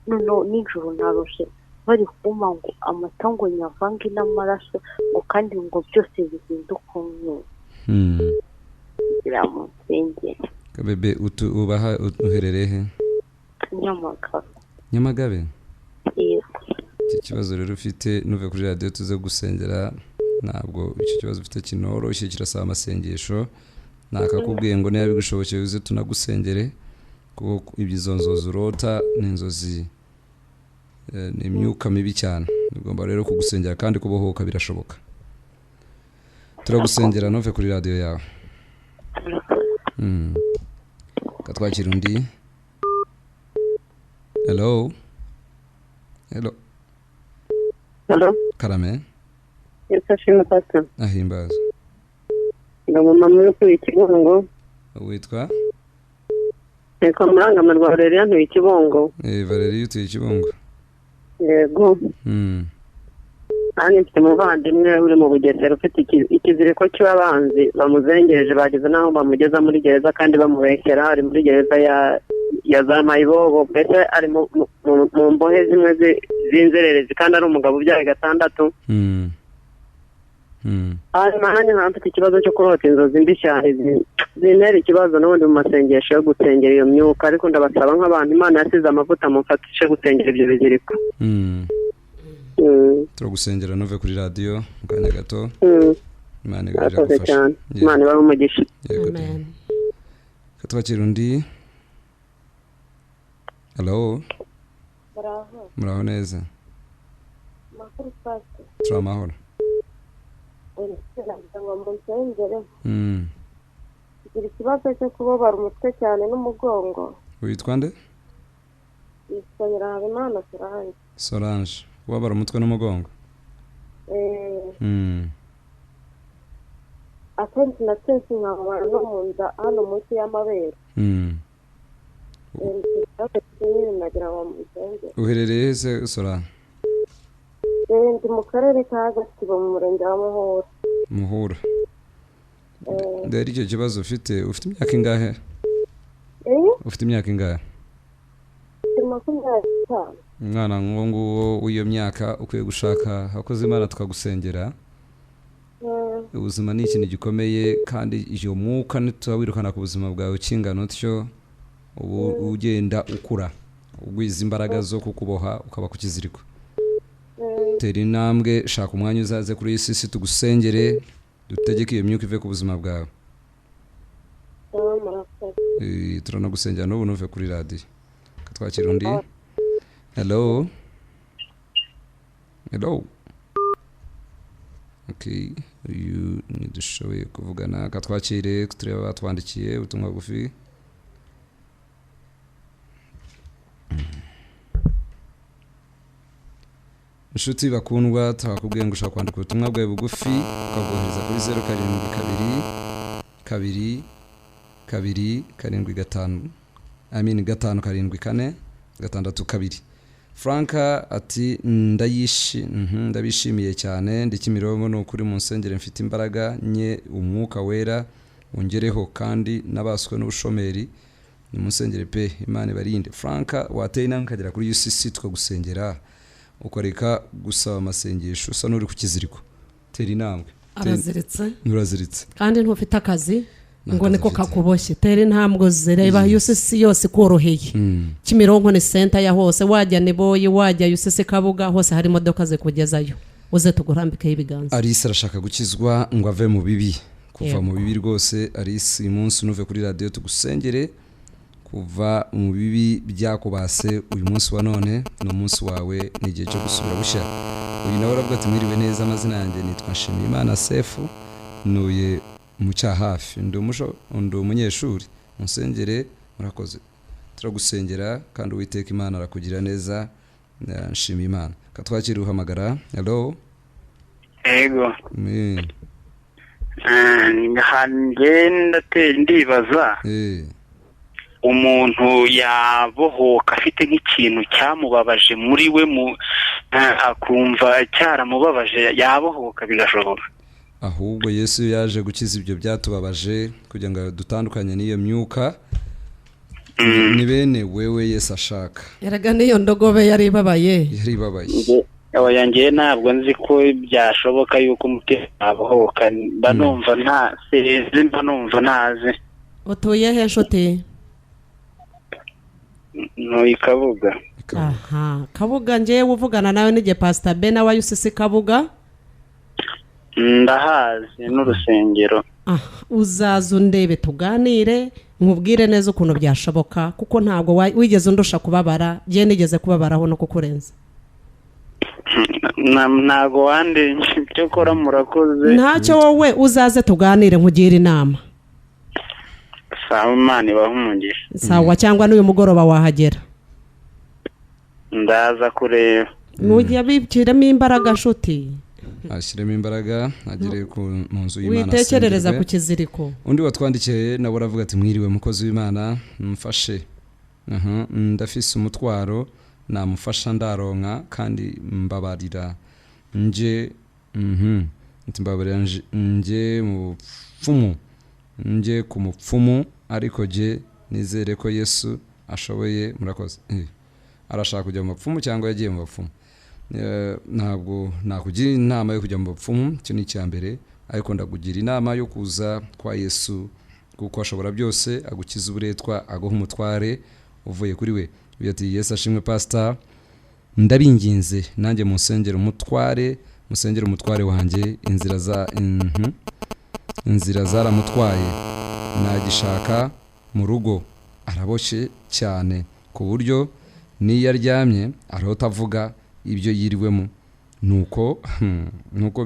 noneho nijoro narose bari kuma ngo amata ngo nyavange n'amaraso ngo kandi ngo byose bihinduka umweru. Biramusengera. Kabebe, ubaha uherereye he? Nyamagabe. Nyamagabe? Yego. Iki kibazo rero ufite, nuve kuri radiyo tuze gusengera, ntabwo icyo kibazo ufite kinoroshye, kirasaba amasengesho. Nakakubwiye ngo niba bigushobokeye uze tunagusengere, kuko ibyizo nzozi urota ni inzozi, ni imyuka mibi cyane. Ugomba rero kugusengera kandi kubohoka birashoboka. Turagusengera ntuve kuri radiyo yawe. Katwakira undi. Hello. Hello. Hello. Karame. Yesu ashimwe pastor. Ahimbaza. Ngo mama uri kuri Kibungo. Witwa? Nitwa Murangamirwa Valeria, ntuye Kibungo. Valeria utuye Kibungo. Yego. Nanjye mfite umuvandimwe uri mu Bugesera ufite ikiziriko cy'abanzi bamuzengereje, bageze n'aho bamugeza muri gereza kandi bamubekera, ari muri gereza ya za Mayibobo, mbese ari mu mbohe zimwe z'inzererezi kandi ari umugabo ubyaye 6. Hanyuma nanjye nkaba mfite ikibazo cyo kurota inzozi mbi cyane zintera ikibazo n'ubundi mu masengesho yo gusengera iyo myuka, ariko ndabasaba nk'abantu Imana yasize amavuta mumfatishe gusengera ibyo biziriko. Turagusengera ntuve kuri radiyo mu kanya gato. Imana Murakoze cyane. Imana ibahe umugisha. Amen. Katwakira undi. Hello. Muraho. Muraho neza. Makuru pastor. Turi amahoro. Ngo munsengere. Ngira ikibazo cyo kubabara umutwe cyane n'umugongo. Witwa nde? Yitwa Nyirahabimana Solange. Solange, kubabara umutwe n'umugongo? Akenshi na kenshi nkababara no mu nda hano munsi y'amabere. Uherereye he se Solange? Ndi mu karere ka Gatsibo mu murenge wa Muhura. Muhura. Rero icyo kibazo ufite, ufite imyaka ingahe? Ufite imyaka ingahe? 25. Umwana nk'uwo nguwo w'iyo myaka ukwiye gushaka abakozi Imana tukagusengera. Ubuzima ni ikintu gikomeye kandi iyo mwuka nitawirukana ku buzima bwawe ukingana utyo, ubu ugenda ukura ugwiza imbaraga zo kukuboha ukaba ku kiziriko. Tera intambwe, shaka umwanya uzaze kuri iyi si tugusengere, dutegeke iyo myuka ive ku buzima bwawe. Turanagusengera n'ubu ntuve kuri radiyo. Twakira undi. Hello. Hello. Okay, uyu ntidushoboye kuvugana, katwakire tureba batwandikiye ubutumwa bugufi. Inshuti bakundwa, twakubwiye ngo ushobora kwandika ubutumwa bwawe bugufi ukabwohereza kuri 072 2 2 7 5 5 7 4 6 2. Franka ati ndabishimiye cyane, ndi Kimironko, ni ukuri mu nsengero mfite imbaraga nke, umwuka wera ungereho kandi nabaswe n'ubushomeri, ni mu nsengero pe, Imana ibarinde. Franka, wateye intambwe ukagera kuri UCC tukagusengera, ukareka gusaba amasengesho usa n'uri ku kiziriko. Tera intambwe. Araziritse. Uraziritse. Kandi ntufite akazi ngo niko afite. Kakuboshye. Tera intambwe zireba UCC yose ikoroheye. Kimironko ni senta ya hose, wajya Niboyi, wajya UCC Kabuga, hose hari imodoka zikugezayo, uze tugurambikeho ibiganza. Alice arashaka gukizwa ngo ave mu bibi, kuva Yego. mu bibi rwose. Alice, uyu munsi nuve kuri radiyo tugusengere kuva mu bibi byakubase. Uyu munsi wa none ni umunsi wawe, ni igihe cyo gusubira bushya. Uyu nawe aravuga ati mwiriwe neza, amazina yanjye nitwa Nshimiyimana Sefu, ntuye mu Cyahafi, ndi umunyeshuri, munsengere. Murakoze, turagusengera kandi Uwiteka Imana arakugira neza. Nshimiyimana, katwakira uhamagara. Hello. Yego. Ndibaza umuntu yabohoka afite nk'ikintu cyamubabaje muri we, akumva cyaramubabaje, yabohoka bigashoboka? Ahubwo Yesu yaje gukiza ibyo byatubabaje kugira ngo dutandukanye n'iyo myuka. Ni bene wewe Yesu ashaka. Erega n'iyo ndogobe yari ibabaye. Yari ibabaye. Oya, njye ntabwo nzi ko byashoboka yuko umutima wabohoka, mba numva nta sinzi, mba numva ntazi. Utuye he nshuti? Ntuye Kabuga. Aha, Kabuga. Njyewe uvugana nawe n'igihe Pastor Ben wa UCC Kabuga. Ndahazi n'urusengero. Uzaza undebe tuganire, nkubwire neza ukuntu byashoboka, kuko ntabwo wigeze undusha kubabara, njye nigeze kubabaraho no kukurenza. Ntabwo wandenje, ibyo ukora murakoze. Ntacyo, wowe uzaze tuganire nkugire inama. Sawa, Imana ibahe umugisha. Sawa, cyangwa n'uyu mugoroba wahagera. Ndaza kureba. Nujya biciremo imbaraga nshuti. Ashyiremo imbaraga agere mu nzu y'Imana, Witekerereza asengerwe. ku kiziriko. Undi watwandikiye nawe aravuga ati mwiriwe mukozi w'Imana, mfashe, ndafise umutwaro, namufasha ndaronka kandi mbabarira nje, ati mbabarira nje mu bupfumu, nje ku mupfumu, ariko je nizere ko Yesu ashoboye. Murakoze. Arashaka kujya mu bapfumu cyangwa yagiye mu bapfumu. Ntabwo nakugira inama yo kujya mu bapfumu, icyo ni icya mbere, ariko ndakugira inama yo kuza kwa Yesu, kuko ashobora byose, agukiza uburetwa, aguha umutware uvuye kuri we. Uyu ati Yesu ashimwe pastor, ndabinginze nanjye munsengere umutware, musengere umutware wanjye, inzira zaramutwaye, nagishaka mu rugo, araboshye cyane ku buryo n'iyo aryamye arota avuga ibyo yiriwemo, nuko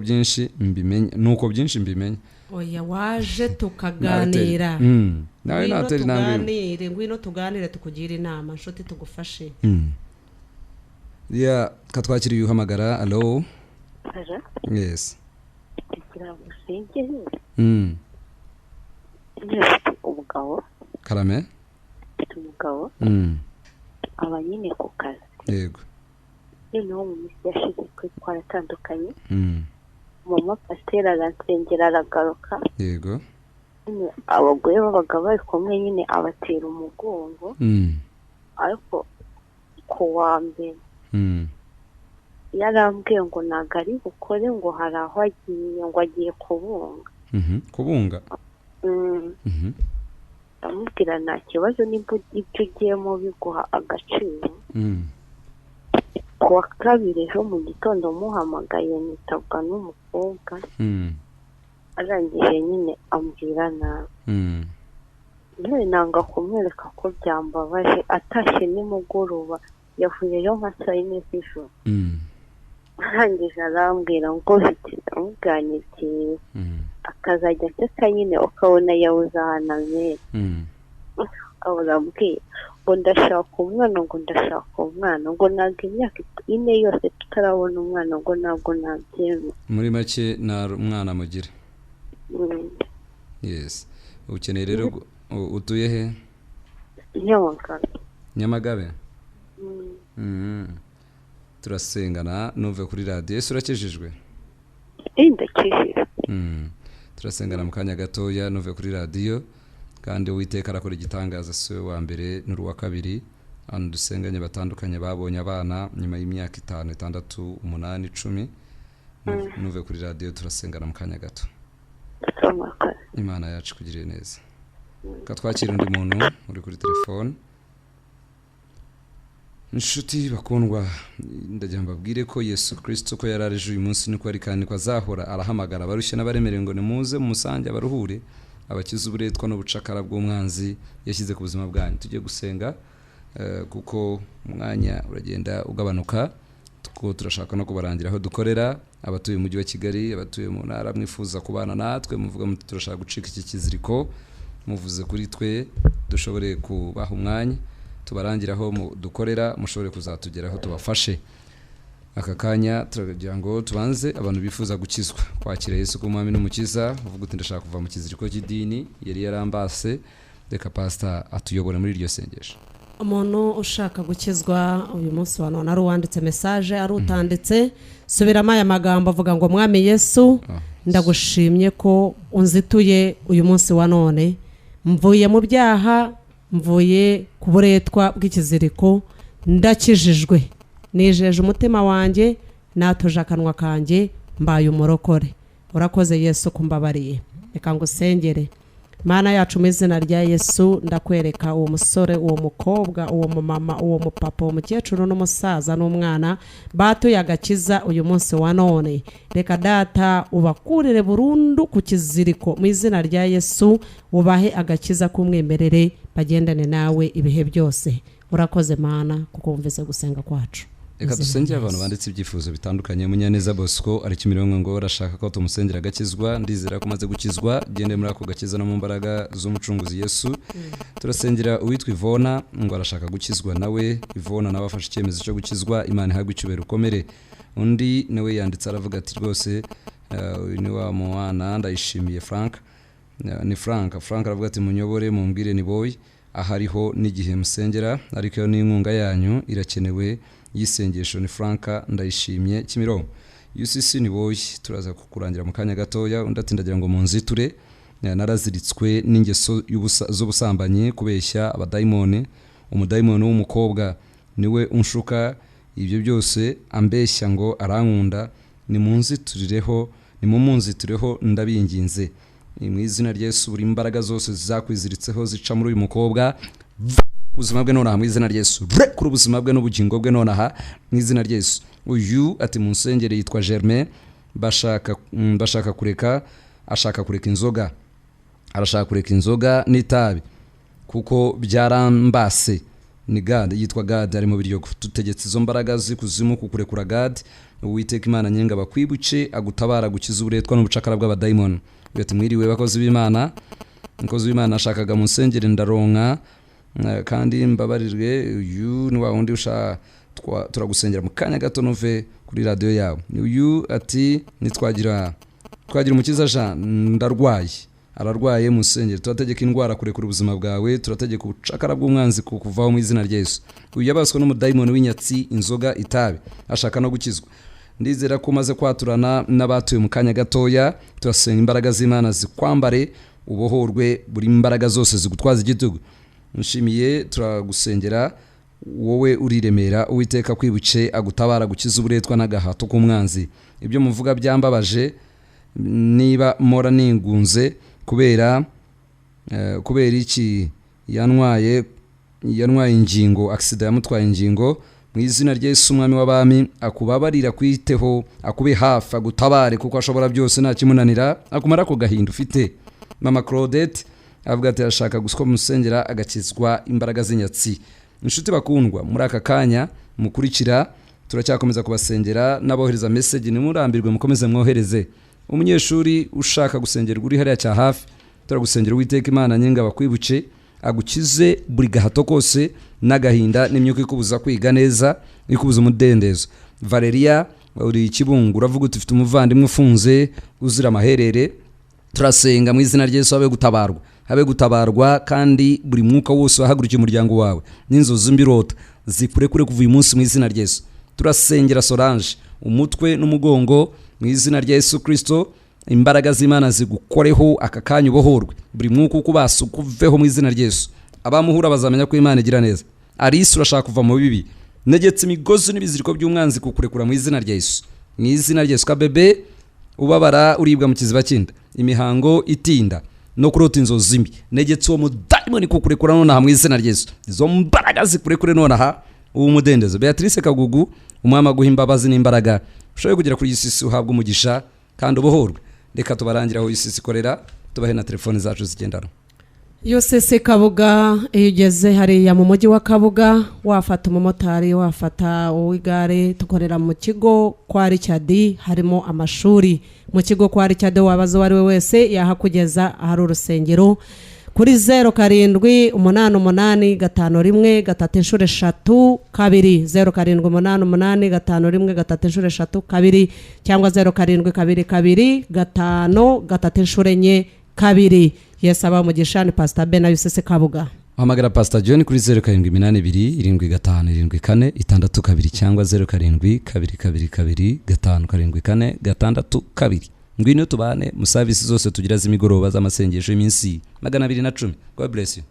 byinshi mbimenye, nuko byinshi mbimenye. Oya, waje tukaganira. Nawe Ngwino natera intambwe. tuganire, ngwino tuganire, tukugire inama nshuti, tugufashe. Ya, katwakiriye uhamagara. Allo. Ara, Yes. kugira ngo usengere. Mfite umugabo. Karame. Mfite umugabo. Aba nyine ku kazi. Yego. Noneho mu minsi yashize twe twaratandukanye. Mama pasiteri aransengera aragaruka. Yego. Nyine abagore babaga bari kumwe nyine abatera umugongo. Ariko ku wa mbere yarambwiye ngo ntabwo ari bukore, ngo hari aho agiye, ngo agiye kubunga. Kubunga. Ndamubwira nta kibazo nimba ibyo ugiyemo biguha agaciro. Ku wa kabiri ejo mu gitondo muhamagaye nitabwa n'umukobwa. Arangije nyine ambwira nabi. None nanga kumwereka ko byambabaje, atashye nimugoroba, yavuyeyo nka saa yine z'ijoro. Arangije arambwira ngo ndamubwira akazajya aseka nyine ukabona yabuze ahantu amera. Arambwira ngo ndashaka umwana, ngo ndashaka umwana, ngo ntabwo imyaka 4 yose tutarabona umwana, ngo ntabwo nabyemera. Muri make nta mwana mugira. Yes. Ukeneye rero utuye he? Nyamagabe. Nyamagabe? Turasengana nuve kuri radiyo. Ese urakijijwe? Ndakijijwe. Turasengana mu kanya gatoya nuve kuri radiyo, kandi Uwiteka arakora igitangaza, si we wa mbere n'uwa kabiri. Abantu dusenganye batandukanye babonye abana nyuma y'imyaka 5, 6, 8, 10. Nuve kuri radiyo turasengana mu kanya gato. Imana yacu kugirire neza. Katwakira undi muntu uri kuri telefone. Inshuti bakundwa, ndagira mbabwire ko Yesu Kristo ko yararije uyu munsi niko ari kandi ko azahora arahamagara abarushye n'abaremerewe ngo nimuze mumusange abaruhure, abakize uburetwa n'ubucakara bw'umwanzi yashyize ku buzima bwanyu. Tugiye gusenga kuko umwanya uragenda ugabanuka, kuko turashaka no kubarangira aho dukorera. Abatuye umujyi wa Kigali, abatuye mu ntara mwifuza kubana natwe, muvuga muti turashaka gucika iki kiziriko, muvuze kuri twe dushobore kubaha umwanya tubarangiraho dukorera, mushobore kuzatugeraho tubafashe. Aka kanya turagira ngo tubanze abantu bifuza gukizwa, kwakira Yesu k'umwami n'umukiza, uvuga uti ndashaka kuva mu kiziriko cy'idini yari yarambase. Reka pastor atuyobore muri iryo sengesho. Umuntu ushaka gukizwa uyu munsi wa none, ari uwanditse message, ari utanditse, subiramo aya magambo avuga ngo Mwami Yesu, ndagushimye ko unzituye uyu munsi wa none, mvuye mu byaha, mvuye ku buretwa bw'ikiziriko, ndakijijwe, nijeje umutima wanjye, natuje akanwa kanjye, mbaye umurokore. Urakoze Yesu kumbabariye. Reka ngusengere. Mana yacu, mu izina rya Yesu, ndakwereka uwo musore, uwo mukobwa, uwo mumama, uwo mupapa, uwo mukecuru n'umusaza n'umwana batuye agakiza uyu munsi wa none. Reka data ubakurire burundu ku kiziriko mu izina rya Yesu, ubahe agakiza k'umwimerere, bagendane nawe ibihe byose. Urakoze Mana kuko wumvise gusenga kwacu. Reka dusengere abantu banditse ibyifuzo bitandukanye. Munyaneza Bosco ari Kimironko ngo arashaka ko tumusengera agakizwa. Ndizera ko umaze gukizwa, gende muri ako gakiza no mu mbaraga z'umucunguzi Yesu. Turasengera uwitwa Ivona ngo arashaka gukizwa nawe. Ivona nawe afashe icyemezo cyo gukizwa, Imana ihabwe icyubahiro ukomere. Undi nawe yanditse aravuga ati rwose uyu ni wa mwana ndayishimiye Frank, ni Frank. Frank aravuga ati munyobore mumbwire ni boy ahariho n'igihe musengera, ariko n'inkunga yanyu irakenewe y'isengesho. Ni Frank ndayishimye Kimironko. UCC ni boy, turaza kukurangira mu kanya gatoya. Undi ati ndagira ngo munziture, naraziritswe n'ingeso z'ubusambanyi, kubeshya abadayimoni, umudayimoni w'umukobwa niwe unshuka, ibyo byose ambeshya ngo arankunda, nimunziturireho, nimumunzitureho ndabinginze. Mu izina rya Yesu, buri imbaraga zose zakwiziritseho zica muri uyu mukobwa, ubuzima bwe nonaha mu izina rya Yesu, rekura ubuzima bwe n'ubugingo bwe nonaha mu izina rya Yesu. Uyu ati munsengere yitwa Germain, bashaka kureka, ashaka kureka inzoga, arashaka kureka inzoga n'itabi kuko byarambase. Ni Gad, yitwa Gad, ari mu biryogo. Tutegetse izo mbaraga z'ikuzimu kukurekura Gad. Uwiteka Imana nyenga bakwibuce, agutabara, gukiza uburetwa n'ubucakara bw'abadayimoni. Ati mwiriwe bakozi b'Imana, umukozi w'Imana ashakaga munsengere ndaronka kandi mbabarirwe. Uyu ni wa wundi turagusengera mu kanya gato nuve kuri radiyo yawe. Uyu ati nitwagira umukiza Jean, ndarwaye, ararwaye, musengere. Turategeka indwara kurekura ubuzima bwawe, turategeka ubucakara bw'umwanzi kukuvaho mu izina rya Yesu. Uyu yabaswe n'umudayimoni w'inyatsi, inzoga, itabi, ashaka no gukizwa. Ndizera ko umaze kwaturana n'abatuye mu kanya gatoya. Turasenga imbaraga z'Imana zikwambare, ubohorwe buri imbaraga zose zigutwaza igitugu. Nshimiye, turagusengera wowe uriremera, Uwiteka kwibuke, agutabara, gukiza uburetwa n'agahato k'umwanzi. Ibyo muvuga byambabaje, niba mora ningunze kubera iki yanwaye ingingo, accident yamutwaye ingingo. Mu izina rya Yesu umwami w'abami akubabarira, kwiteho, akube hafi, agutabare kuko ashobora byose, nta kimunanira, akumara ko gahinda ufite. Mama Claudette avuga ati arashaka guswa musengera agakizwa imbaraga z'inyatsi. Inshuti bakundwa, muri aka kanya mukurikira Turacyakomeza kubasengera n'abohereza message, ntimurambirwe, mukomeze mwohereze. Umunyeshuri ushaka gusengerwa uri hariya cya hafi, turagusengera. Uwiteka Imana nyenga bakwibuke, agukize buri gahato kose n'agahinda n'imyuka ikubuza kwiga neza, ikubuza umudendezo. Valeria uri Kibungo, uravuga uti ufite umuvandimwe ufunze uzira amaherere. Turasenga mu izina rya Yesu, habe gutabarwa, habe gutabarwa, kandi buri mwuka wose wahagurukiye umuryango wawe n'inzozi mbi urota zikurekure kuva uyu munsi mu izina rya Yesu. Turasengera Solange, umutwe n'umugongo, mu izina rya Yesu Kirisito. Imbaraga z'Imana zigukoreho aka kanya, ubohorwe, buri mwuka ukubasa ukuveho mu izina rya Yesu. Abamuhura bazamenya ko Imana igira neza. Alice, urashaka kuva mu bibi, negetse imigozi n'ibiziriko by'umwanzi kukurekura mu izina rya Yesu, mu izina rya Yesu. Kabebe ubabara, uribwa mu kiziba cy'inda, imihango itinda no kurota inzozi mbi, negetse uwo mudayimoni kukurekura nonaha mu izina rya Yesu. Izo mbaraga zikurekure nonaha, ubu umudendezo. Beatrice Kagugu, Umwami aguha imbabazi n'imbaraga, ushoboye kugera kuri iyi sisi, uhabwa umugisha kandi ubohorwe. Reka tubarangire aho iyi sisi ikorera, tubahe na telefoni zacu zigendanwa. UCC Kabuga, iyo ugeze hariya mu mujyi wa Kabuga, wafata umumotari, wafata uw'igare, dukorera mu kigo kwa Richard, harimo amashuri mu kigo kwa Richard. Wabaza uwo ari we wese yahakugeza ahari urusengero, kuri 0788513332, 0788513332, cyangwa 0722534442. Yesu aba umugisha. Ni Pasita Ben na UCC Kabuga. Hamagara Pastor John kuri 0782757462 cyangwa 0722257462. Ngwino tubane mu service zose tugira z'imigoroba, z'amasengesho y'iminsi 210. God bless you.